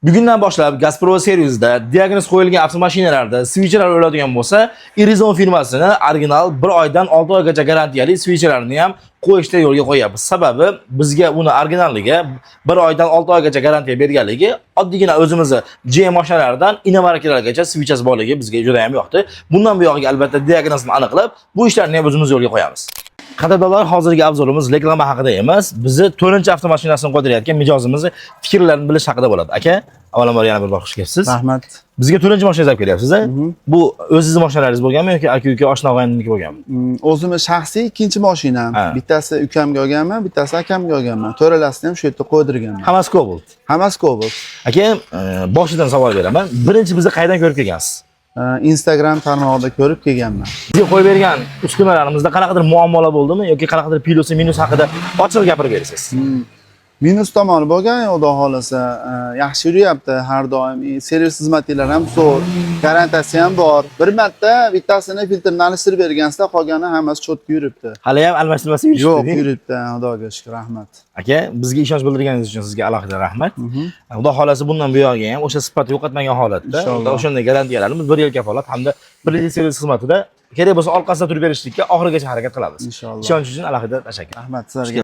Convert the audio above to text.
Bugundan boshlab Gazprom servisida diagnoz qo'yilgan avtomashinalarda свеча lar o'ladigan bo'lsa, Irizon firmasini original 1 oydan 6 oygacha garantiyali свеча larni ham qo'yishda yo'lga qo'yapmiz. Sababi bizga uni originalligi 1 oydan 6 oygacha garantiya berganligi, oddiygina o'zimizni GM mashinalaridan иномарка largacha свеча si borligi bizga juda ham yoqdi. Bundan buyog'iga albatta diagnozni aniqlab, bu ishlarni ham o'zimiz yo'lga qo'yamiz. Qadrdonlar, hozirgi обзор imiz reklama haqida emas, bizni to'rtinchi avtomashinasini qo'ydirayotgan mijozimizni fikrlarini bilish haqida bo'ladi. Aka, avvalambor yana bir bor xush kelibsiz. Rahmat. Bizga to'rtinchi mashinangizni olib kelyapsiz, a? Bu o'zingizni mashinalaringiz bo'lganmi yoki aka uka, oshna og'ayniniki bo'lganmi? O'zimni shaxsiy ikkinchi mashinam. Bittasi ukamga olganman, bittasi akamga olganman. To'ralasini ham shu yerda qo'ydirganman. Hammasi Cobalt. Hammasi Cobalt. Aka, boshidan savol beraman. Birinchi bizni qayerdan ko'rib kelgansiz? Instagram tarmog'ida ko'rib kelganman. Bizga qo'yib bergan uskunalarimizda qanaqadir muammolar bo'ldimi yoki qanaqadir плюс i минус haqida ochiq gapirib bersangiz. Минус tomoni bo'lgan, xudo xohlasa, yaxshi yuryapti har doim. Servis xizmatlari ham zo'r, garantiyasi ham bor. Bir marta bittasini filtrni alishtirib bergansizlar, qolgani hammasi чётко yuribdi. Hali ham almashtirmasa yurishdi. Yo'q, deng. yuribdi, Xudoga shukur, rahmat. Aka, bizga ishonch bildirganingiz uchun sizga alohida rahmat. Xudo xohlasa, bundan buyog'iga ham o'sha sifatni yo'qotmagan holatda, Inshaalloh. o'shanday garantiyalarimiz, 1 yil kafolat hamda 1 yil servis xizmatida kerak bo'lsa orqasida turib berishlikka oxirigacha harakat qilamiz. Inshaalloh. Ishonch uchun alohida tashakkur. Rahmat sizlarga.